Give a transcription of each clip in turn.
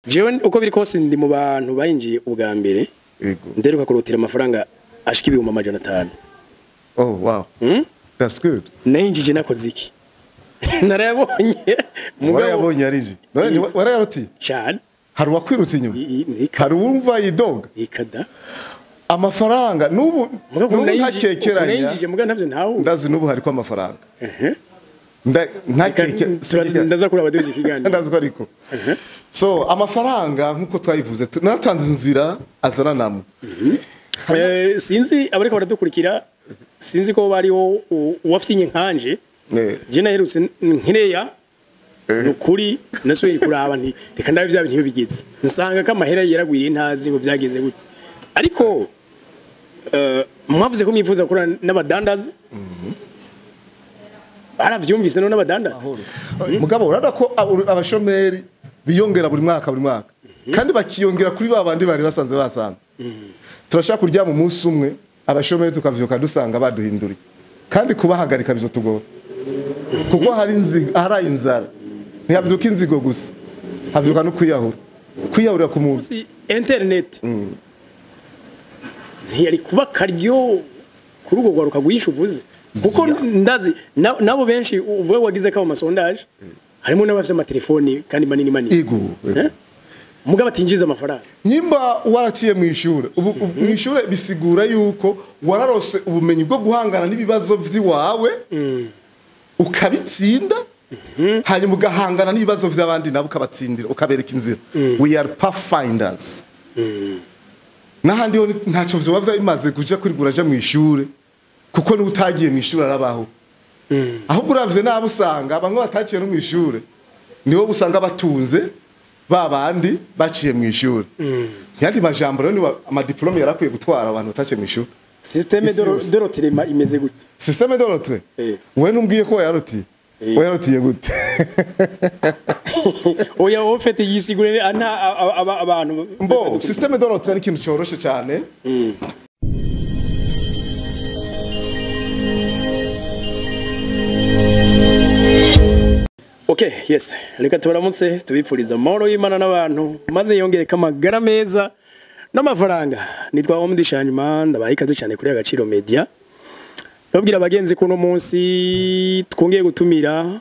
Jewe uko biri kose ndi mu bantu bayinjiye ubwa mbere. Yego. Nderuka kurotira amafaranga ashika 500,000. Oh wow. That's good. Nayinjije nakoze iki? Narayabonye. Warayabonye yarinji. None warayaroti? Cyane. Hari uwakwirutse inyuma. Hari uwumva yidoga. Ikada. Amafaranga nubu ntakekeranya. Nayinjije muga ntavyo ntawe. Ndazi nubu hariko amafaranga. Ntakeke ndaza kuri abaduje ikiganiro. Ndazi ko ariko. So amafaranga nkuko twayivuze natanze inzira azana namwe. Sinzi abariko baradukurikira, sinzi ko bariho uwafyinye nkanje. Je naherutse nkireya nukuri nasubiye kuraba nti reka ndabe bya bintu bigeze. Nsanga ko amahera yeragwiriye ntazi ngo byagenze gute. Ariko mwavuze ko mwifuza gukora n'abadandaza. Baravyumvise no n'abadandaza. Mugabo urada ko abashomeri biyongera buri mwaka buri mwaka. Kandi bakiyongera kuri babandi bari basanze basanga. Turashaka kuryama umunsi umwe abashomeri tukavyuka dusanga baduhinduriye. Kandi kubahagarika bizotugora. Kuko hari inzigo, hari inzara. Ntihavyuka inzigo gusa. Havyuka no kwiyahura. Kwiyahurira ku muntu. Internet. Ntiyari kuba karyo kuri ugo gwaruka guhisha uvuze. Kuko ndazi nabo benshi uvuye wagize ka mu masondage harimo n'abafite amatelefoni kandi manini manini. Ego. Mugabo atinjiza amafaranga. Nyimba waraciye mu ishure, ubu mu ishure bisigura yuko wararose ubumenyi bwo guhangana n'ibibazo vy'iwawe. Ukabitsinda hanyuma ugahangana n'ibibazo vy'abandi nabo ukabatsindira ukabereka inzira. We are pathfinders. Nahandi ho ntaco vyoba vyabimaze kuja kwirigura aja mu ishure kuko n'utagiye mu ishure arabaho. Ahubwo uravye nabo usanga bamwe bataciye no mu ishure nibo usanga batunze babandi baciye mu ishure. Yandi majambo rero ni amadiplome yarakwiye gutwara abantu bataciye mu ishure. Système de rotirema imeze gute? Système de rotre? Wewe numbwiye ko wayarotiye. Wayarotiye gute? Oya ofete yisigure ana abantu. Mbo système de rotre ni ikintu coroshe cyane. Okay, yes. Reka tubaramutse tubipfuriza amahoro y'Imana n'abantu maze yongereka amagara meza n'amafaranga. Nitwa Omdi Shanyuma ndabaye ikaze cyane kuri Agaciro Media. Babwira abagenzi kuno munsi twongeye gutumira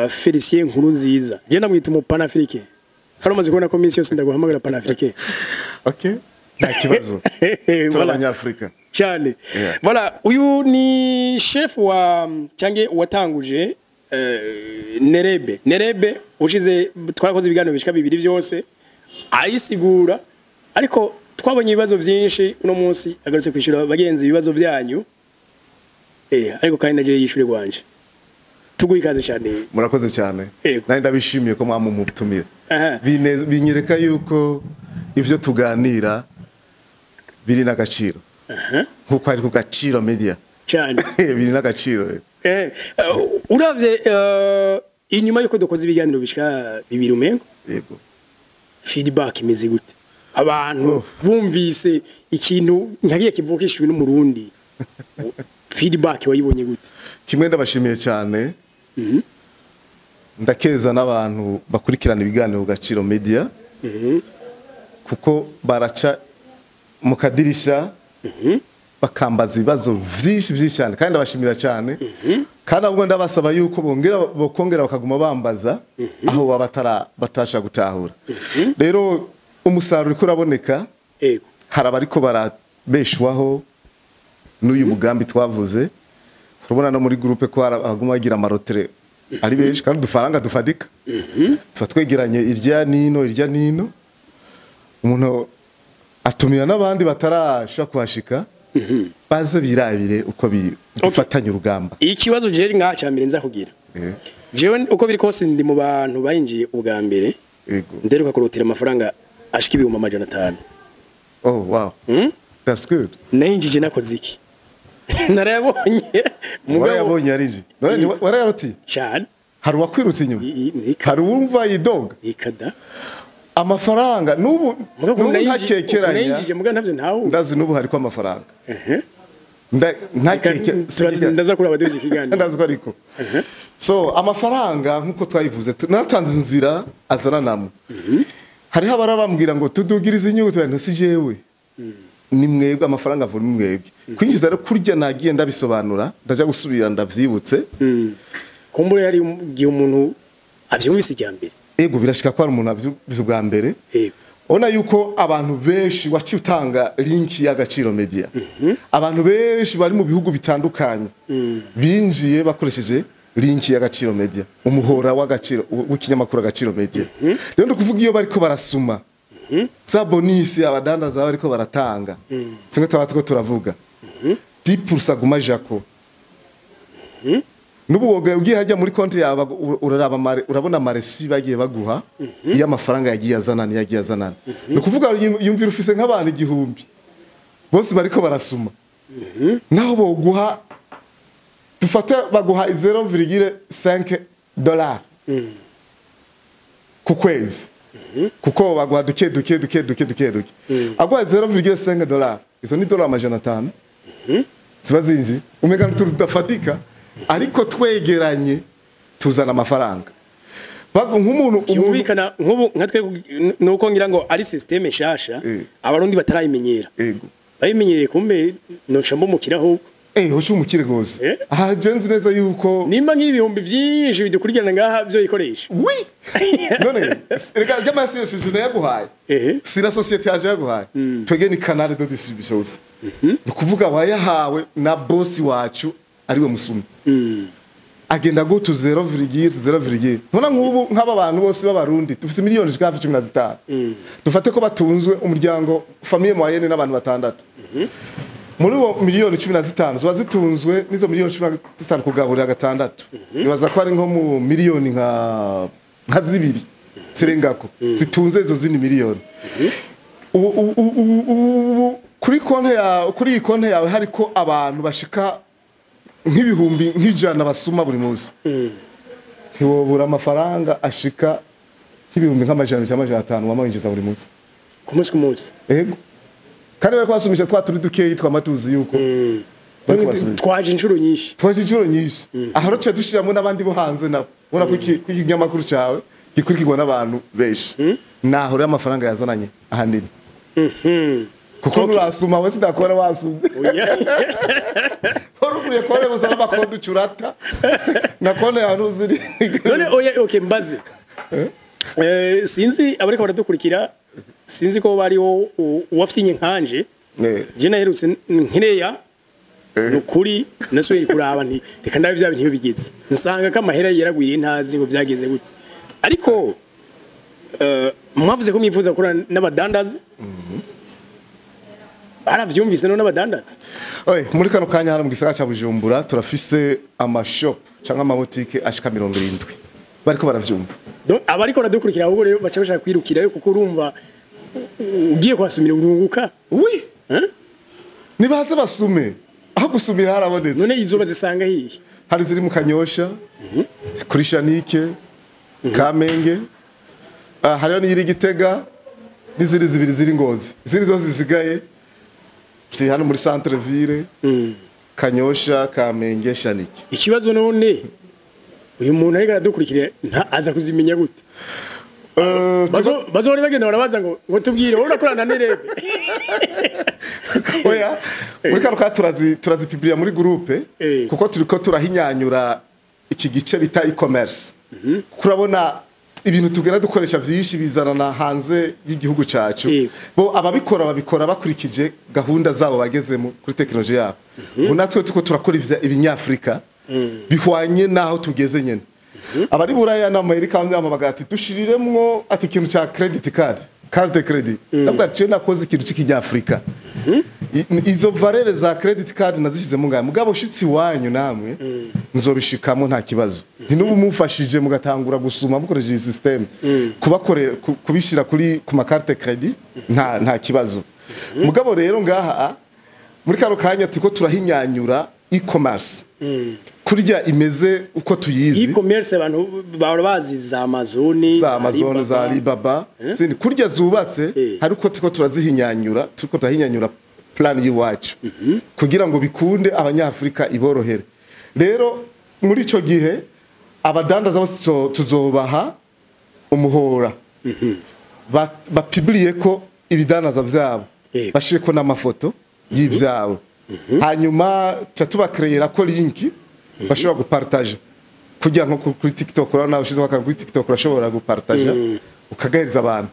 Felicien Nkurunziza. Je ndamwita umu panafricain. Hano maze kubona ko minsi yose ndaguhamagara panafricain. Okay. Nta kibazo. Turi abanyafrika. Cyane. Voilà, uyu ni chef wa cyange watanguje Nerebe. Nerebe ushize twarakoze ibiganiro bishika bibiri byose ayisigura, ariko twabonye ibibazo byinshi uno munsi agarutse kwishura bagenzi ibibazo byanyu. Ariko kandi naje yishure gwanje. Tuguye ikaze cyane. Murakoze cyane. Nari ndabishimiye ko mwamumutumira. Binyereka yuko ivyo tuganira biri n'agaciro. Nkuko ari ku Gaciro Media. Cyane. Biri n'agaciro. Uravye inyuma yuko dukoze ibiganiro bishika bibiri umengo. Yego. Feedback imeze gute? Abantu bumvise ikintu nkagiye kivukishijwe n'umurundi. Feedback wayibonye gute? Kimwe ndabashimiye cyane. Ndakeza n'abantu bakurikirana ibiganiro Gaciro Media. Kuko baraca mu kadirisha bakambaza ibibazo vyinshi vyinshi cyane kandi ndabashimira cyane. Kandi ahubwo ndabasaba yuko bongera bokongera bakaguma bambaza aho baba batasha gutahura. Rero umusaruro uriko uraboneka. Yego. Hari abariko barabeshwaho n'uyu mugambi twavuze. Urabona no muri groupe ko aguma bagira amarotere ari benshi kandi dufaranga dufadika. Tuba twegeranye irya nino irya nino. Umuntu atumira n'abandi batarashaka kuhashika. Baze birabire uko bifatanya urugamba. Ikibazo je nka cyambere nza kugira. Jewe uko biri kose ndi mu bantu bayinjiye ubwa mbere. Yego. Nderuka kurotira amafaranga ashika 500,000. Oh wow. That's good. Nayinjije nakoze iki? Narayabonye. Warayabonye yarinji. None warayaroti? Cyane. Hari uwakwirutse inyuma. Hari uwumva yidoga. Ikada. Amafaranga nubu ntakekeranya. Nayinjije muga ntavyo ntawe. Ndazi nubu hariko amafaranga. Ntakeke ndaza kuri abaduje ikiganiro. Ndazi ko ariko. So amafaranga nkuko twayivuze natanze inzira azana namwe. Hariho abarabambwira ngo tudugirize inyungu, nti si jewe, ni mwebwe, amafaranga avura ni mwebwe kwinjiza. Rero kurya nagiye ndabisobanura, ndaja gusubira ndavyibutse. Kumbure yari igihe umuntu avyumvise irya mbere. Ego, birashika ko hari umuntu avyumvise ubwa mbere. Ubona yuko abantu benshi waciye utanga link y'Agaciro Media, abantu benshi bari mu bihugu bitandukanye binjiye bakoresheje link y'Agaciro Media, umuhora w'agaciro w'ikinyamakuru Agaciro Media. Rero ndi kuvuga, iyo bariko barasuma, za bonus abadandaza bariko baratanga, zimwe tuba turiko turavuga 10% guma jako. Nubu woga ugiye hajya muri konti yawe, uraraba urabona amareçu bagiye baguha, iyo amafaranga yagiye azanana, yagiye azanana. Ni ukuvuga yumvira ufise nk'abantu 1000 bose bariko barasuma, naho boguha, dufate baguha 0,5 dollar ku kwezi, kuko baguha duke duke duke duke duke duke, aguha 0,5 dollar, izo ni dola 500 ziba zinjiye. Umenya n'utuntu tudafatika, ariko twegeranye tuzana amafaranga. Bagu nk'umuntu umuntu Cyumvikana nk'ubu nka twe nuko ngira ngo ari système nshasha, Abarundi batarayimenyera. Bayimenyereye, kumbe noca mbumukira ahubwo. Hoca umukire gose. Aha je nzi neza yuko nimba nk'ibihumbi byinshi bidukurikirana ngaha byo ikoresha. Oui, none reka ry'amasi yose je yaguhaye, si la société yaje yaguhaye, twege ni canal de distribution gusa. Ni kuvuga wayahawe na boss wacu, ariwe musumi, agenda gutu 0,0, none nk'ubu nk'aba bantu bose b'Abarundi dufise miliyoni zishika hafi 15, dufate ko batunzwe umuryango, famille moyenne n'abantu batandatu, muri uwo miliyoni 15 ziba zitunzwe n'izo miliyoni 15 kugaburira gatandatu, nibaza ko ari nko mu miliyoni nka 2 zirengako zitunze izo zindi miliyoni. Ubu kuri konte yawe, kuri iyi konte yawe hariko abantu bashika nk'ibihumbi nk'ijana basuma buri munsi, ntiwobura amafaranga ashika nk'ibihumbi nk'amajana cyangwa 500 wama winjiza buri munsi. Ku munsi ku munsi? Ego, kandi bariko basumisha twa turi dukeyi twamatuzi yuko bariko basumisha. Twaje inshuro nyinshi. Twaje inshuro nyinshi. Aha rero tuciye dushiramo n'abandi bo hanze nabo, ubona ko iki kinyamakuru cawe gikurikirwa n'abantu benshi. Naho rero amafaranga yazananye ahanini, kuko nurasuma we sidakora wasumye. Oya. Wari ukwiye kubona gusa n'amakode ucurata na konti yawe ntuziri. None oya, okay, mbaze. Sinzi abariko baradukurikira, sinzi ko bariho uwafyinye nkanje. Je naherutse nkereya, nukuri nasubiye kuraba nti reka ndabe bya bintu bigeze, nsanga ko amahera yaragwiriye, ntazi ngo byagenze gute. Ariko mwavuze ko mwifuza gukorana n'abadandaza, baravyumvise none n'abadandaza? Oye, muri kano kanya hano mu gisagara ca Bujumbura turafise amashop canke amabotike ashika 70 bariko baravyumva. Donc abariko baradukurikira ahubwo rero baca bashaka kwirukirayo, kuko urumva ugiye kuhasumira urunguka. Oui. Hein? Nibaze basume, aho gusumira harabonetse. None izo bazisanga hihe? Hari ziri mu Kanyosha, kuri Shanike, Kamenge, hariho n'iyiri Gitega, n'izindi zibiri ziri Ngozi. Izindi zose zisigaye ziri hano muri centre ville, Kanyosha, Kamenge, Shanike. Ikibazo none, uyu muntu ariko aradukurikira nta aza kuzimenya gute? Bazo bagenda barabaza ngo tubwire wowe urakorana n'irebe. Oya, muri kano kanya turazipibirira muri groupe, kuko turiko turahinyanyura iki gice bita e-commerce, kuko urabona ibintu tugenda dukoresha vyinshi bizanana hanze y'igihugu cacu. Bo ababikora babikora bakurikije gahunda zabo bagezemo kuri tekinoloji yabo. Ubu natwe tuko turakora ibinyafrika bihwanye naho tugeze nyene. Abari Buraya na Amerika bamwe ati dushiriremwo ati ikintu ca credit card, carte credit. Ndavuga ati nakoze ikintu c'ikinyafrika. Izo valeur za credit card nazishizemo ngaha, mugabo ushitsi wanyu namwe nzobishikamo, nta kibazo. Nti nubu mufashije mugatangura gusuma mukoresheje iyi system, kubakorera kubishira kuri ku macarte credit nta kibazo. Mugabo rero ngaha muri kano kanya turiko turahinyanyura e-commerce kurya imeze uko tuyizi. E-commerce abantu bahora bazi za Amazon, za Amazon, za Alibaba, sindi kurya zubatse. Hari uko turiko turazihinyanyura, turiko turahinyanyura plan y'iwacu kugira ngo bikunde Abanyafrika, iborohere. Rero muri ico gihe abadandaza bose tuzobaha umuhora. Bapubliye ko ibidandaza vyabo, bashireko n'amafoto y'ivyabo, hanyuma ca tubakreyera ko link bashobora gupartager, kugira nko kuri TikTok, urabona ushizeho akantu kuri TikTok urashobora gupartager ukagahereza abantu.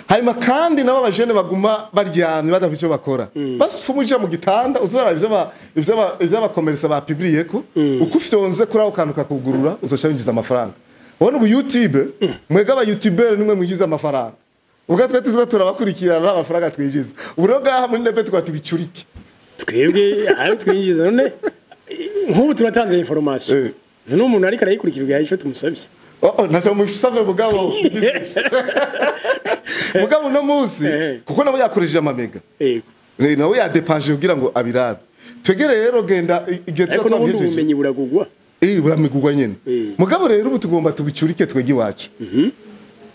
Hanyuma kandi nabo abajene baguma baryamye badafite icyo bakora, basupfuma uja mu gitanda uzoraba ivyo abakomerisa bapubliye ko, uko ufyonze kuri ako kantu kakugurura, uzoca winjiza amafaranga. Ubona ubu YouTube, mwebwe aba YouTuber nimwe mwinjiza amafaranga, ubwo twe tuzoba turabakurikirana amafaranga twinjiza. Ubu rero ngaha muri Nebe tukaba tubicurike. Twebwe ayo twinjiza none nk'ubu turatanze information, none umuntu ariko arayikurikira ugaha icyo tumusabye? Oh, ntacyo musavye, mugabo business. Mugabo uno munsi, kuko nabo yakoresheje amamega, nawe yadepanje kugira ngo abirabe. Twege rero genda igihe Ariko n'ubundi tuba ubumenyi buragugwa. Buramigurwa nyene. Mugabo rero ubu tugomba tubicurike twege iwacu.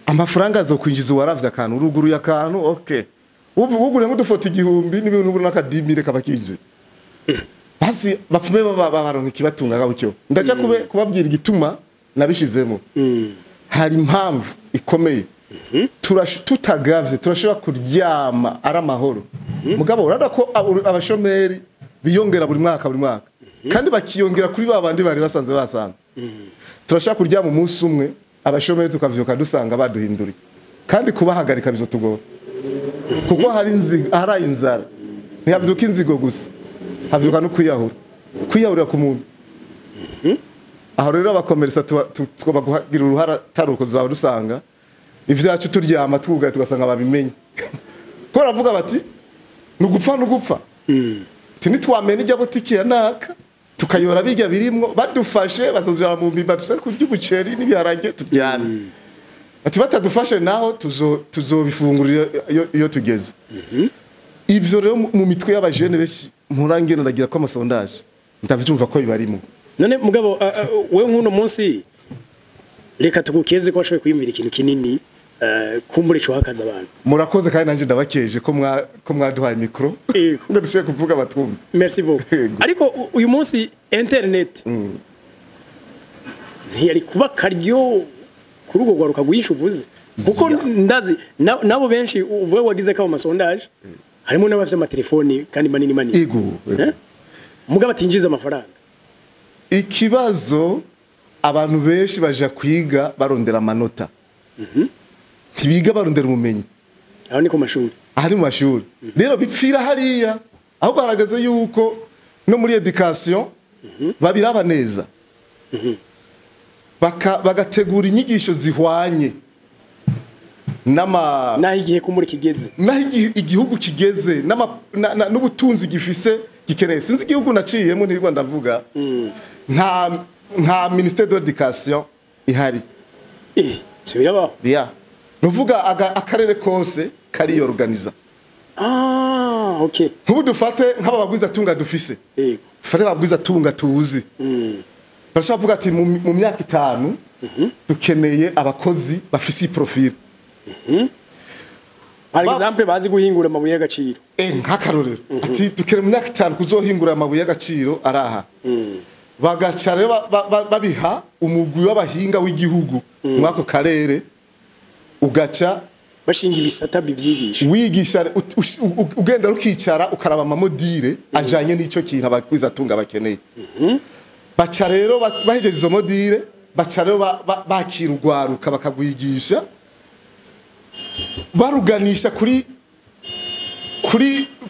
Amafaranga azokwinjiza uwaravye akantu, uruguruye akantu, okay, ubu ugure nk'udufoto 1000 n'ibintu ubu n'akadimire kaba kinjiye, basi bapfume baronka ikibatunga gutyo. Ndaca kubabwira igituma nabishizemo. Hari impamvu ikomeye. Tutagavye turashobora kuryama ari amahoro, mugabo urabona ko abashomeri biyongera buri mwaka buri mwaka, kandi bakiyongera kuri ba bandi bari basanze basanga. Turashobora kuryama umunsi umwe, abashomeri tukavyuka dusanga baduhinduriye, kandi kubahagarika bizotugora, kuko hari inzigo, hari inzara. Ntihavyuka inzigo gusa, havyuka no kwiyahura, kwiyahurira ku muntu. Aho rero abakomerisa tugomba kugira uruhara taruko tuzaba dusanga ivyacu turyama twugaye, tugasanga babimenye, ko baravuga bati nugupfa nugupfa, ati nitwamena ijya butiki ya naka tukayora bijya birimwo, badufashe bazozira mu mbimba tuse kurya umuceri n'ibiharage turyame, ati batadufashe naho tuzobifungurira iyo tugeze. Ivyo rero mu mitwe y'abajene benshi mpurangene ndagira ko amasondaje ndavyumva ko bibarimo. None mugabo wewe nk'uno munsi reka tugukeze ko washoboye kwiyumvira ikintu kinini, kumbura ico hakaza abantu. Murakoze, kandi nanje ndabakeje ko mwaduhaye micro ngo dushobore kuvuga batwumve. Merci beaucoup. Yego. Ariko uyu munsi internet ntiyari kuba karyo kuri urwo rwaruka rwinshi uvuze, kuko ndazi nabo benshi uvuye wagize ko amasondaje harimo n'abafite amatelefoni kandi manini manini. Ego. Eh? Mugabo atinjiza amafaranga. Ikibazo, abantu benshi baja kwiga barondera amanota, ntibiga barondera ubumenyi. Aho ni ku mashuri. Ahari mu mashuri rero bipfira hariya. Ahubwo haragaze yuko no muri education babiraba neza, bagategura inyigisho zihwanye n'ama Naho igihe kumuri kigeze. Naho igihugu kigeze n'ubutunzi gifise gikeneye. Sinzi igihugu naciyemo, ntirirwa ndavuga, nta ministère de l'éducation ihari. Ivyo birabaho? Ya, nuvuga akarere kose kariyorganiza. Ah, okay. Nk'ubu dufate nk'aba bagwiza tunga dufise, dufate abagwiza tunga tuzi, barashobora kuvuga ati mu myaka 5 dukeneye abakozi bafise iyi profil. Par exemple bazi guhingura amabuye y'agaciro. Nk'akarorero, ati dukeneye mu myaka 5 kuzohingura amabuye y'agaciro araha. Bagaca rero babiha umugwi w'abahinga w'igihugu muri ako karere, ugaca bashinga ibisata bivyigisha. Wigisha, ugenda rukicara ukaraba amamodire ajanye n'ico kintu abagwizatunga bakeneye. Baca rero bahejeje izo modire, baca rero bakira urwaruka, bakagwigisha, baruganisha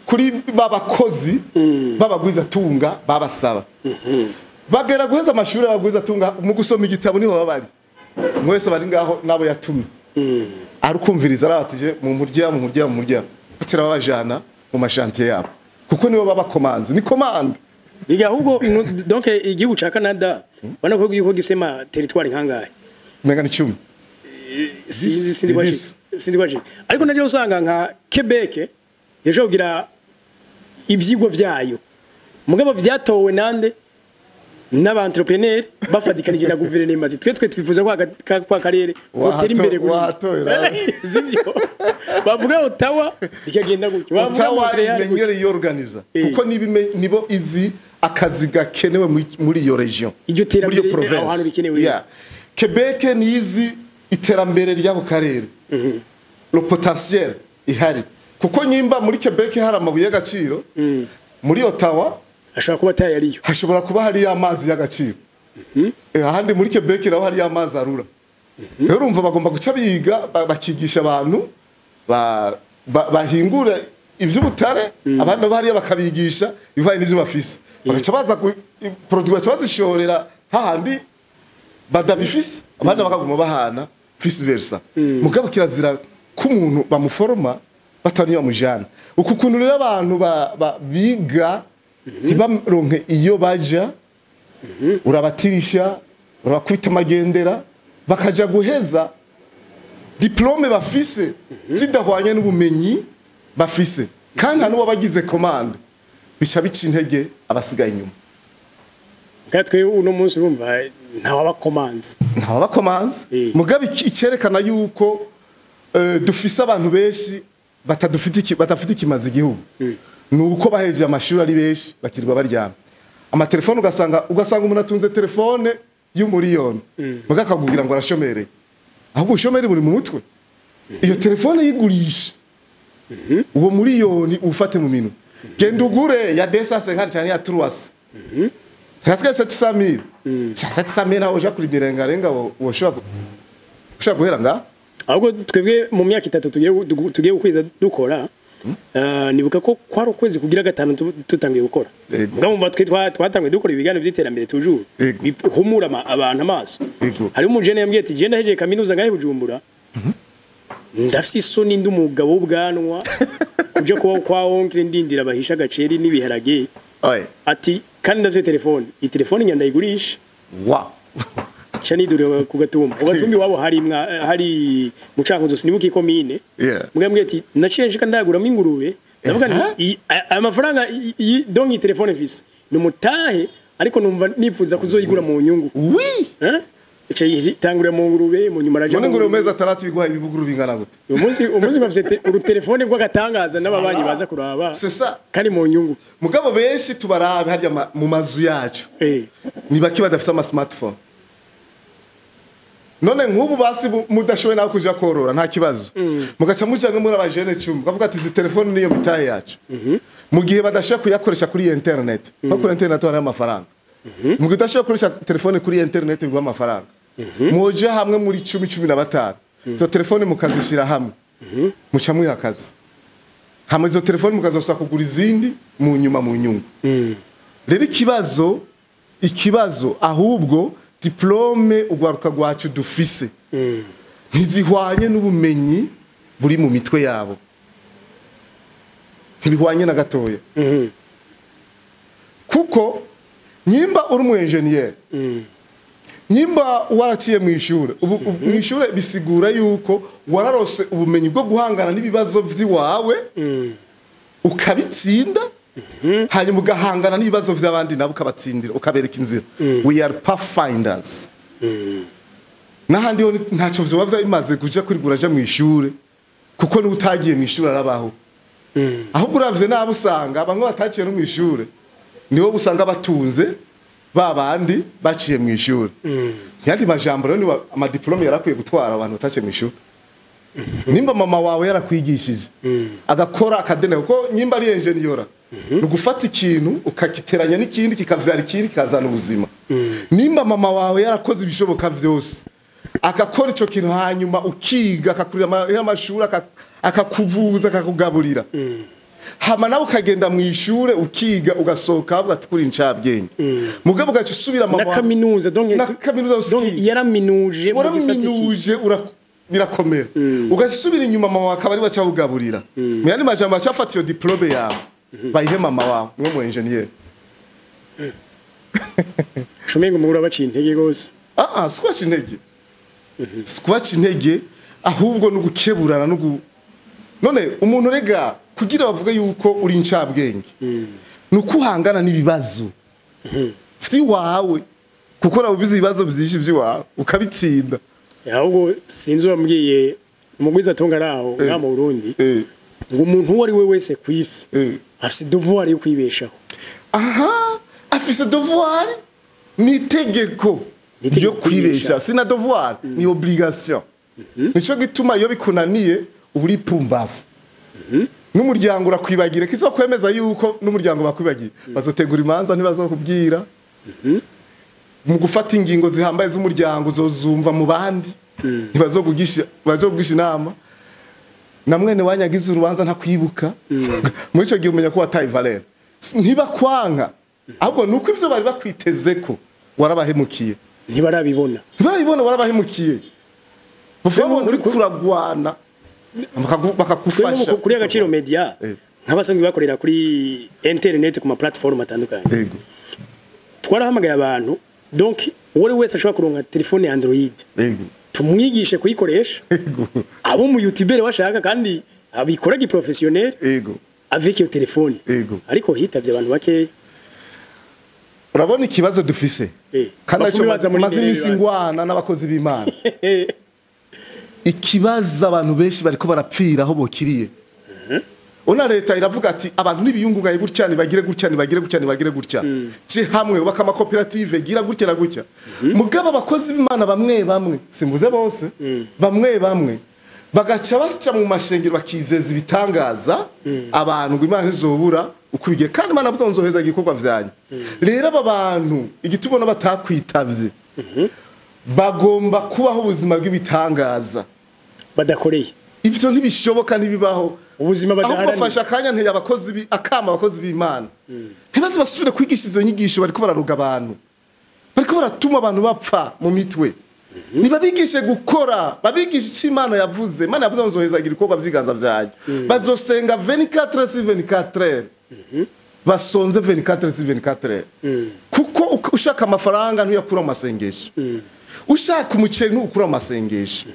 kuri babakozi babagwizatunga babasaba. Bagera guheza amashuri, abagwizatunga mu gusoma igitabo niho baba bari mwese bari ngaho, nabo yatumye ari ukumviriza, arabatije mu murya mu murya mu murya, batera babajana mu ma chantier yabo, kuko nibo baba komanze, ni commande. Biga ahubwo donc igihugu ca Canada bana ko yuko gifise ma territoire nkangahe? Umenga ni 10. Sinzi, sinzi kwa Dix. Sinzi kwa ariko naje usanga nka Quebec yashobora kugira ivyigwa vyayo, mugabo vyatowe nande? N'aba entrepreneur bafatikanije na guverinoma, ati twe twifuza ko kwa karere kotera imbere kuri Wahatoye nawe. Sivyo? Bavuga Ottawa bikagenda gutyo, bavuga Ottawa Montreal gutyo. imenyere yorganiza, kuko nibo izi akazi gakenewe muri iyo region, Iryo muri iyo terambere aho province. hantu bikenewe. Yeah. Quebec nizi iterambere ry'ako karere. Le potentiel ihari, kuko nyimba muri Quebec hari amabuye y'agaciro, muri Ottawa ashobora kuba atayariyo. Hashobora kuba hari amazi y'agaciro. Ahandi muri Quebec naho hari amazi arura. Rero urumva bagomba guca biga, bakigisha abantu bahingura ivy'ubutare, abandi nabo hariya bakabigisha ibivanye n'ivyo bafise, bagaca baza produit, baca bazishorera hahandi badabifise, abandi bakaguma bahana, vice versa. Mugabo kirazira ko umuntu bamuforoma bataniye bamujana. Uku kuntu rero abantu biga ntibaronke iyo baja, urabatirisha, urabakubita amagendera, bakaja guheza diplôme bafise zidahwanye n'ubumenyi bafise, kandi nta n'uwabagize commande, bica bica intege abasigaye inyuma. Kandi twe uno munsi urumva ntawabakomanze. Ntawabakomanze. Mugabe icerekana yuko dufise abantu benshi badafite ikimaze igihugu ni uko bahejeje amashuri ari benshi bakirirwa baryama amatelefone, ugasanga umuntu atunze telefone y'umuriyoni, muga akakubwira ngo arashomereye. Ahubwo ubushomeri buri mu mutwe. Iyo telefone yigurisha, uwo muriyoni ufate mu minwe, genda ugure ya 250 cyane ya 300, hasigaye 700,000. Sha, 700,000 nawe uja kuri mirengarenga, woshobora ushobora guhera nga. Ahubwo twebwe mu myaka 3 tugiye gukwiza dukora, nibuka ko kwari ukwezi kugira gatanu tutangiye gukora. Mugabo mva twe twatangiye dukora ibiganiro by'iterambere toujours bihumura abantu amaso. Hari umujene yambwiye ati: "Genda hejeje kaminuza ngahe Bujumbura, ndafise isoni, ndi umugabo w'ubwanwa, kuja kuba kwa oncle ndindira bahisha agaceri n'ibiharage." Ati: "Kandi ndafise telefone, iyi telefone ngenda ndayigurisha." Ca nidure ku Gatumba. Ku Gatumba iwabo hari hari mu Cankuzo, sinibuka ikomine. Mbwa ati: "Naciye nshika ndaguramo ingurube, ndavuga nti aya mafaranga donc iyi telefone mfise ni umutahe, ariko numva nifuza kuzoyigura mu nyungu." Eh? Ica yitangurira mu ngurube, mu nyuma araja None mu ngurube mezi 6 biguha ibibuguru bingana gute? Uyu munsi bafite urutelefone rw'agatangaza n'ababanyi baza kuraba. C'est ça. Kandi mu nyungu. Mugabo benshi tubarabe harya mu mazu yacu, ni baki badafise ama smartphone? None nk'ubu basi mudashoboye nawe kuja korora, nta kibazo, mugaca muja nko muri abajene 10, mukavuga ati: "Izi telefone niyo mitahe yacu." Mu gihe badashoboye kuyakoresha kuri internet, kuko kuri internet hariho amafaranga, mu gihe udashoboye gukoresha telefone kuri internet biguha amafaranga, mwoje hamwe muri 10, 15, izo telefone mukazishyira hamwe, muca muyiha akazi hamwe, izo telefone mukazosa kugura izindi mu nyuma mu nyungu. Rero ikibazo ahubwo, diplôme ugwaruka rwacu dufise ntizihwanye n'ubumenyi buri mu mitwe yabo, ntibihwanye na gatoya. Kuko nyimba uri umu engineer, nyimba waraciye mu ishure, ubu mu ishure bisigura yuko wararose ubumenyi bwo guhangana n'ibibazo vy'iwawe, ukabitsinda, hanyuma ugahangana n'ibibazo vy'abandi nabo ukabatsindira, ukabereka inzira. We are pathfinders. N'ahandi ho ntacyo vyoba bimaze kuja kwirigura aja mu ishure, kuko n'utagiye mu ishure arabaho. Ahubwo uravye nabo usanga bamwe bataciye no mu ishure nibo usanga batunze ba bandi baciye mu ishure. Yandi majambo rero, niba amadiplôme yarakwiye gutwara abantu bataciye mu ishure. Nimba mama wawe yarakwigishije agakora akadene, kuko nyimba ari enjeniyora, ni ugufata ikintu ukakiteranya n'ikindi, kikavyara ikindi, kikazana ubuzima. Nimba mama wawe yarakoze ibishoboka vyose agakora ico kintu, hanyuma ukiga, akakurira amashuri, akakuvuza, akakugaburira, hama nawe ukagenda mu ishure ukiga, ugasohoka bavuga ati: "Kuri incabwenge." Mugabo ugaca usubira mama Na kaminuza donc Na kaminuza donc usikiye. Yaraminuje mu gisata iki. Waraminuje, birakomera, ugaca usubira inyuma, mama wawe akaba ari we acakugaburira. Mu yandi majambo, acafata iyo diplôme yawe bayihe mama wawe, niwe mu engineer. Shumengo mugura baciye intege gose. Ah ah, sikubaca intege, sikubaca intege, ahubwo ni ugukeburana no none umuntu rega kugira bavuge yuko uri incabwenge ni uko uhangana n'ibibazo vy'iwawe, kuko nawe ubizi ibibazo vyinshi vy'iwawe ukabitsinda. Ahubwo sinzi wambwiye umugwiza atunga araho ngaha mu Burundi ngo umuntu uwo ari we wese ku isi afise devoir yo kwibeshaho. Aha, afise devoir, ni itegeko Ni itegeko ryo kwibesha. Kwibesha. Sina devoir, ni obligation. Nico gituma iyo bikunaniye uri pumbavu. N'umuryango urakwibagira kizokwemeza yuko n'umuryango bakwibagiye bazotegura imanza ntibazokubwira. Mu gufata ingingo zihambaye z'umuryango uzozumva mu bandi ntibazokugisha bazokugisha inama na mwene wanyagize urubanza ntakwibuka. Muri ico gihe umenya ko wataye valeur ntibakwanka ahubwo nuko ivyo bari bakwitezeko warabahemukiye ntibarabibona ntibarabibona warabahemukiye buvamo uri kuragwana bakakufasha kuri Agaciro Media nk'abasanzwe bakorera kuri internet ku ma platform atandukanye. Yego twarahamagaye abantu donc uwo wese ashobora kuronka telefone ya Android. Yego tumwigishe kuyikoresha. Yego abo mu YouTuber washaka kandi abikora gi professionnel. Yego avec iyo telefone. Yego ariko hitavye abantu bake. Urabona ikibazo dufise kandi aco maze imisi ngwana n'abakozi b'Imana. Ikibazo abantu benshi bariko barapfira aho bokiriye. Ona leta iravuga ati abantu nibiyungugaye gutya nibagire gutya nibagire gutya nibagire gutya. Ci hamwe ubaka ama cooperative gira gutya na gutya. Mugaba abakozi b'Imana bamwe bamwe simvuze bose bamwe bamwe bagaca baca mu mashengero bakizeza ibitangaza abantu ngo Imana izobura ukubige kandi Imana buzonzoheza igikorwa vyanyu. Rero aba bantu igitubona batakwitavye bagomba kubaho ubuzima bw'ibitangaza badakoreye. Ivyo ntibishoboka ntibibaho. Ubuzima badaharanira. Aho bafasha akanya nteye abakozi akama abakozi b'Imana. Ntibaze basubire kwigisha izo nyigisho bariko bararuga abantu. Bariko baratuma abantu bapfa mu mitwe. Nibabigishe gukora, babigishe icyo Imana yavuze. Imana yavuze nzohezagira ibikorwa vy'iganza vyanyu. Bazosenga 24/24. Basonze 24/24. Kuko ushaka amafaranga ntuyakura mu masengesho. Ushaka umuceri ntukura mu masengesho.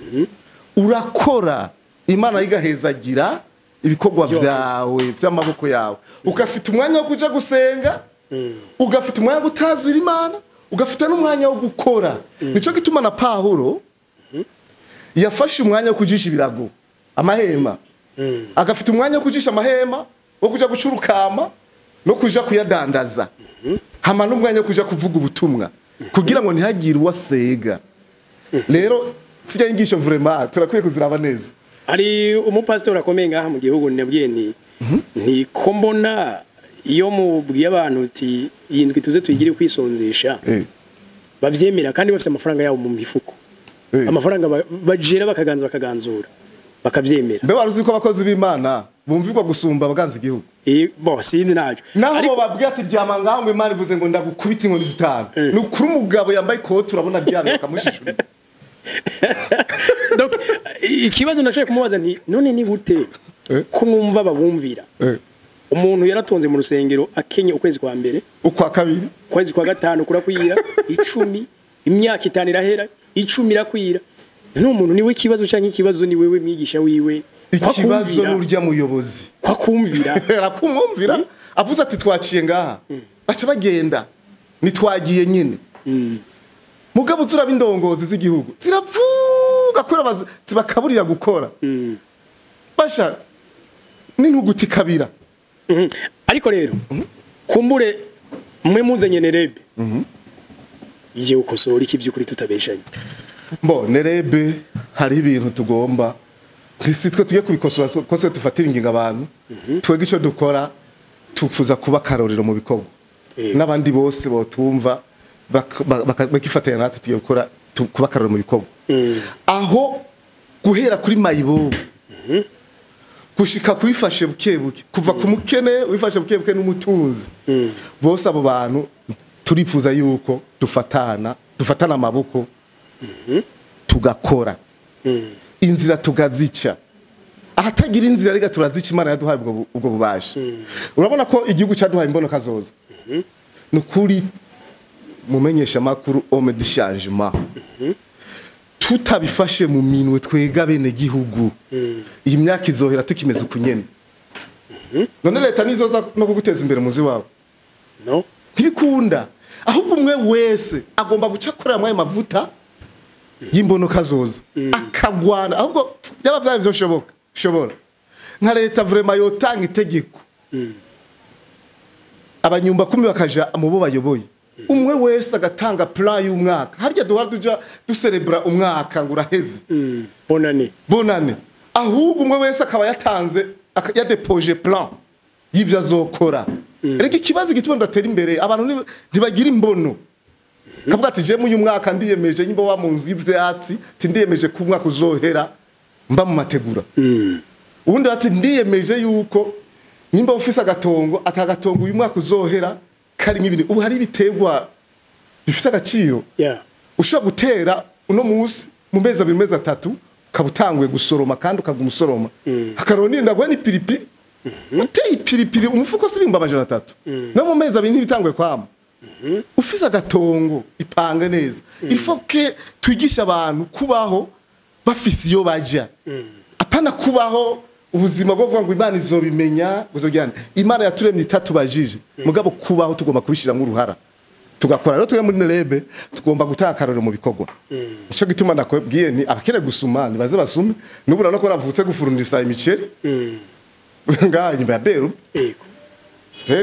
Urakora Imana igahezagira ibikorwa vyawe vy'amaboko yawe. Ugafite umwanya wo kuja gusenga, ugafite umwanya wo gutazira Imana, ugafite n'umwanya wo gukora. Nico gituma na Pawulo yafashe umwanya wo kujisha ibirago amahema. Agafite umwanya wo kujisha amahema wo kuja gucurukama no kuja kuyadandaza. Hama n'umwanya wo kuja kuvuga ubutumwa kugira ngo ntihagire uwasega. Rero sijya ingisho vraiment turakwiye kuziraba neza. Ari umupastor akomeye ngaha mu gihugu nabwiye nti ko mbona iyo mubwiye abantu uti yindwi tuze tuyigire kwisonzesha bavyemera kandi bafite amafaranga yabo mu mifuko. Amafaranga bajera bakaganza bakaganzura bakavyemera. Mbe waruzi ko abakozi b'Imana bumvirwa gusumba abaganza igihugu. Bo sinzi najo. Naho bo babwiye ati ryama ngaho ngo Imana ivuze ngo ndagukubita inkoni zitanu. Ni ukuri umugabo yambaye ikoti urabona ryamye bakamushishura. Donc ikibazo ndashaka kumubaza nti none ni gute ko mwumva babumvira? Umuntu yaratonze mu rusengero akenye ukwezi kwa mbere, ukwa kabiri, ukwezi kwa gatanu kurakwira, 10, imyaka 5 irahera, 10 irakwira. None umuntu niwe kibazo canke ikibazo ni wewe mwigisha wiwe? Ikibazo n'urya muyobozi. Kwa kumvira. Arakumvira avuze ati twaciye ngaha. Baca bagenda. Nitwagiye nyine. Mugabo turaba indongozi z'igihugu ziravuga kora zibakaburira gukora. Basha n'intuguti kabira. Ariko rero kumbure mwe muzanye Nerebe. Ije ukosora iki byukuri tutabeshanye. Mbo Nerebe hari ibintu tugomba si twe tugiye kubikosora kose tufatira ingingo abantu. Twege ico dukora tupfuza kuba karorero mu bikorwa. N'abandi bose botumva bakifatanya natwe tugiye gukora kuba karorero mu bikorwa. Aho guhera kuri mayibobo gushika kwifashe buke buke kuva ku mukene wifashe buke buke n'umutunzi bose abo bantu turipfuza yuko dufatana amaboko tugakora inzira tugazica ahatagira inzira rega turazica. Imana yaduhaye ubwo bubasha. Urabona ko igihugu cyaduhaye imbono kazoza. Nukuri mumenyesha makuru homme de changement. Tutabifashe mu minwe twega bene gihugu. Iyi myaka izohera tukimeze ukunyene. None leta nizoza no kuguteza imbere muzi wawe. No. Ntibikunda. Ahubwo umwe wese agomba guca korera mwaye mavuta y'imbono kazoza. Akagwana ahubwo byaba byari byoshoboka. Shobora. Nka leta vraiment yotanga itegeko. Abanyumba kumi bakaja mu bo bayoboye. Umwe wese agatanga plan y'umwaka. Harya duhora tuja ducelebra umwaka ngo uraheze. Bonane. Bonane. Ahubwo umwe wese akaba yatanze yadepoje plan y'ivyo azokora. Reka ikibazo gituma ndatera imbere, abantu ntibagira imbono. Kavuga ati je mu uyu mwaka ndiyemeje nyimba wa mu nzu y'ivyatsi, ati ndiyemeje ku mwaka uzohera mba mu mategura. Ubundi ati ndiyemeje yuko nyimba ufise agatongo, atagatongo uyu mwaka uzohera karimo ibintu. Ubu hari ibitegwa bifise agaciro. Ushobora gutera uno munsi mu mezi 2 mezi 3 ukaba utanguye gusoroma kandi ukaguma usoroma. Akaroni ndagwa ni piripiri. Uteye ipiripiri umufuko si 300,000. No mu mezi 2 ntibitanguye kwama. Ufise agatongo ipange neza. Il faut que twigishe abantu kubaho bafise iyo baja. Apana kubaho ubuzima bwo kuvuga ngo Imana izobimenya, uzojyana. Imana yaturemye itatubajije. Mugabo kubaho tugomba kubishiramo uruhara. Tugakora rero tuye muri Nerebe tugomba gutanga akarorero mu bikorwa. Nico gituma nakubwiye nti abakene gusuma nibaze basume. Nubura no ko navutse gufurundisa imiceri. Ngaha nyuma ya Beru. Yego.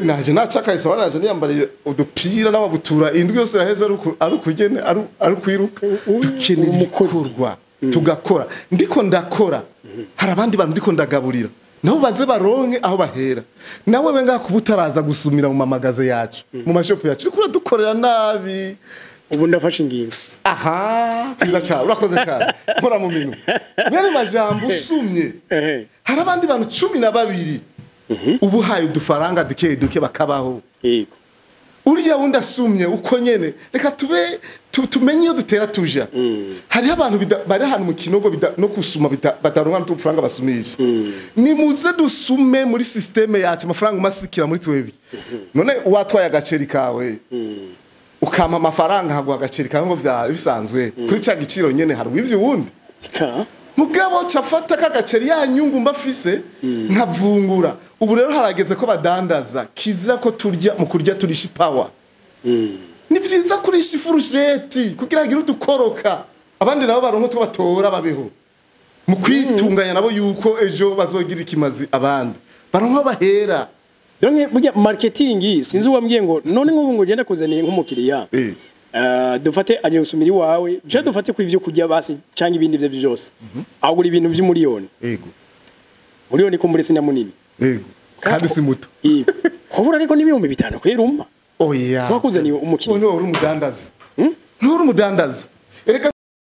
Naje nacakaye waraje niyambariye udupira n'amabutura indwi yose iraheze ari ukugene ari kwiruka. Dukeneye ibikorwa tugakora. Ndiko ndakora hari abandi bantu ndiko ndagaburira nabo baze baronke aho bahera. Nawe we ngaha kubutaraza gusumira mu mamagaze yacu mu mashopu yacu uriko uradukorera nabi. Ubu ndafashe ingingo. Aha byiza cyane, urakoze cyane. Nkora mu minwe mwene majambo usumye. Hari abandi bantu 12 ubu haye udufaranga duke duke bakabaho. Yego. Uriya wundi asumye uko nyene reka tube tumenye iyo dutera tuja. Hariho abantu bari ahantu mu kinogo no kusuma bataronka n'udufaranga basumisha. Nimuze dusume muri systeme yacu amafaranga umasikira muri twebwe. None watwaye agaceri kawe ukampa amafaranga haguha agaceri kawe ngo vyari bisanzwe kuri ca giciro nyene hari wivye wundi. Mugabo cafata kagaceri ya nyungu mbafise nkavungura. Ubu rero harageze ko badandaza kizira ko turya mu kurya turisha power. Ni vyiza kurisha ifurusheti kugira hagire udukoroka abandi nabo baronke utwo batora babeho mu kwitunganya nabo yuko ejo bazogira ikimazi abandi baronke bahera. Donc burya marketing sinzi uwambwiye ngo none nk'ubu ngo genda kuzaniye nk'umukiriya. Dufate aje gusumira iwawe, je dufate ku ivyo kurya basi cyangwa ibindi byo byose. Agura ibintu by'umuriyoni. Yego. Miliyoni kumbure sina munini. Yego. Kandi si muto. Yego. Kobura ariko ni 5,000 kweruma. Oya. Wakuzaniye umukiriya. None uri umudandaza. Nturi umudandaza. Erega